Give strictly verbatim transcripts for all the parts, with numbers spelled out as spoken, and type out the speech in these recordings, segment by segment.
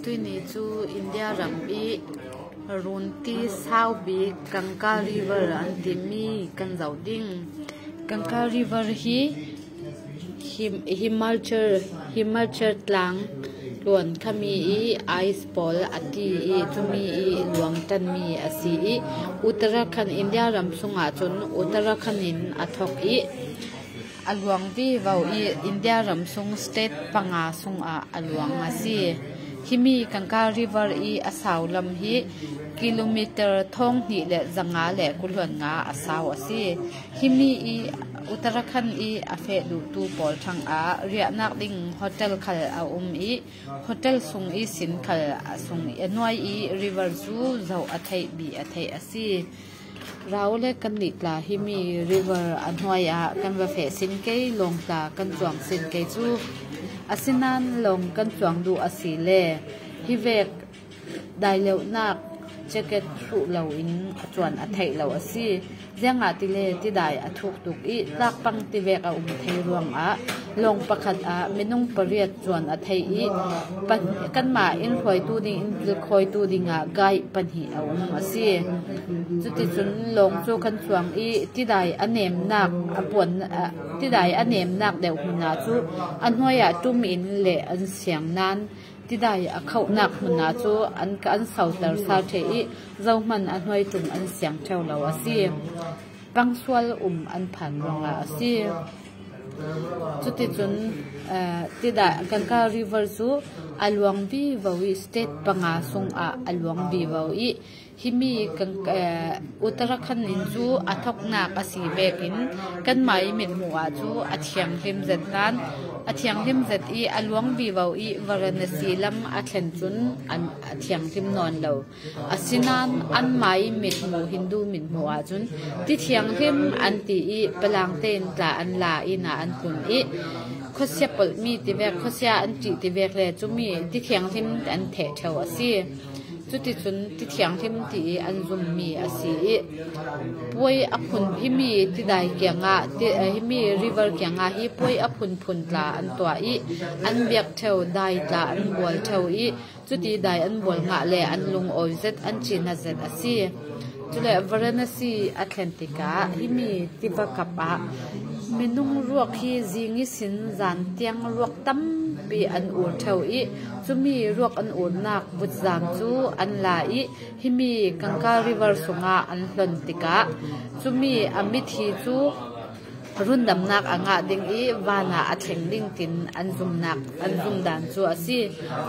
Tuini cu India ram i runti saubik Ganga River an timi kan zoh ding. Ganga River hi Him- Himachal, Himachal tlang luan khami i ice pawl a ti i cumi i luangtanmi a si i Uttarakhand, India ram sungah cun Uttarakhand in a thok i a luang vivo i India ram sung state panga sungah a luang a si. Himi Ganga River i a sau lam hi kilometer thawng hnih le zanga le kul hluan nga a sau a si. Himi i Uttarakhand i a feh duhtu pawl thangah riahnak ding hotel khal a um i hotel sung i sin khal a sung i a nuai i river cu zoh a theih bih a theih a si. Rau le kan nih tla himi river a hnuai ah kan va feh sin kei, lawng tla kan cuang sin kei cu. Asinain lawng kan cuang duh a si le hi vek dai leuhnak jacket hruh lo in a cuan a theih lo a si. Ziangahtile tidai a thuk tuk i tlakpang tivek a um thei ruangah lawng pakhat ah minung pariat cuan a theih i pan- kanmah in hruaitu ding in kilkhawitu dingah guide pahnih a um a si. Cuticun lawng cu kan cuang i tidai a nemnak a puan- a, tidai a nemnak deuh hmunah cu a hnuaiah tum in le an siang nan tidai a khohnak hmunah cu an, an soter sal ṭheh i zohman a hnuai tum an siang ṭheu lo a si. Pangsual um an phan ruangah a si. Cuticun, eh, tidai Ganga River cu a luang vivo i state panga sungah a luang vivo i himi Gang- eh, Uttarakhand in cu a thoknak a si vekin kanmah i mithmuh ah cu a thianghlim zet nan a thianghlim zet i a luang vivo i Varanasi lam a thlen cun an a thianghlim nawn lo. Asinain anmah i mithmuh Hindu mithmuh ahcun ti thianghlim an ti i palangte in tla an la inn ah an tlun i khuasia polhmi tivek khuasia an ṭih tivek le cumi ti thianghlim an theh ṭheu a si. Cuticun ti thianghlim ti i an zummi a si i puai a phun himi tidai kiangah ti- himi river kiangah hi puai a phunphun tla an tuah i an biak ṭheu dai tla an bual ṭheu i cuti dai an bual ngah le an lungawi zet an cinat zet a si. Cule Varanasi a thlen tikah himi tiva kap ah minung ruak hi zing ihsin zan tiang ruak tampi an ur ṭheu i cumi ruak an urnak vutzam cu an la i himi Ganga River sungah an hlon tikah cumi a mithi cu rundamnak a ngah ding i vanah a thleng ding tin an zumnak, an zumdan cu a si.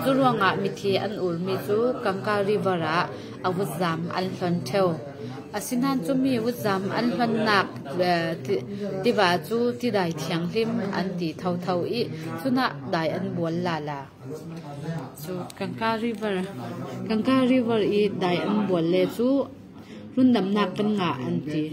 Cu ruangah mithi an urmi cu Ganga River ah a vutzam an hlon ṭheu. Asinain cumi vutzam an hlonnak, eh, ti- tiva cu tidai thianghlim an ti thotho i cunah dai an bual lala. Cu Ganga River, Ganga River i dai an bual le cu rundamnak kan ngah an ti.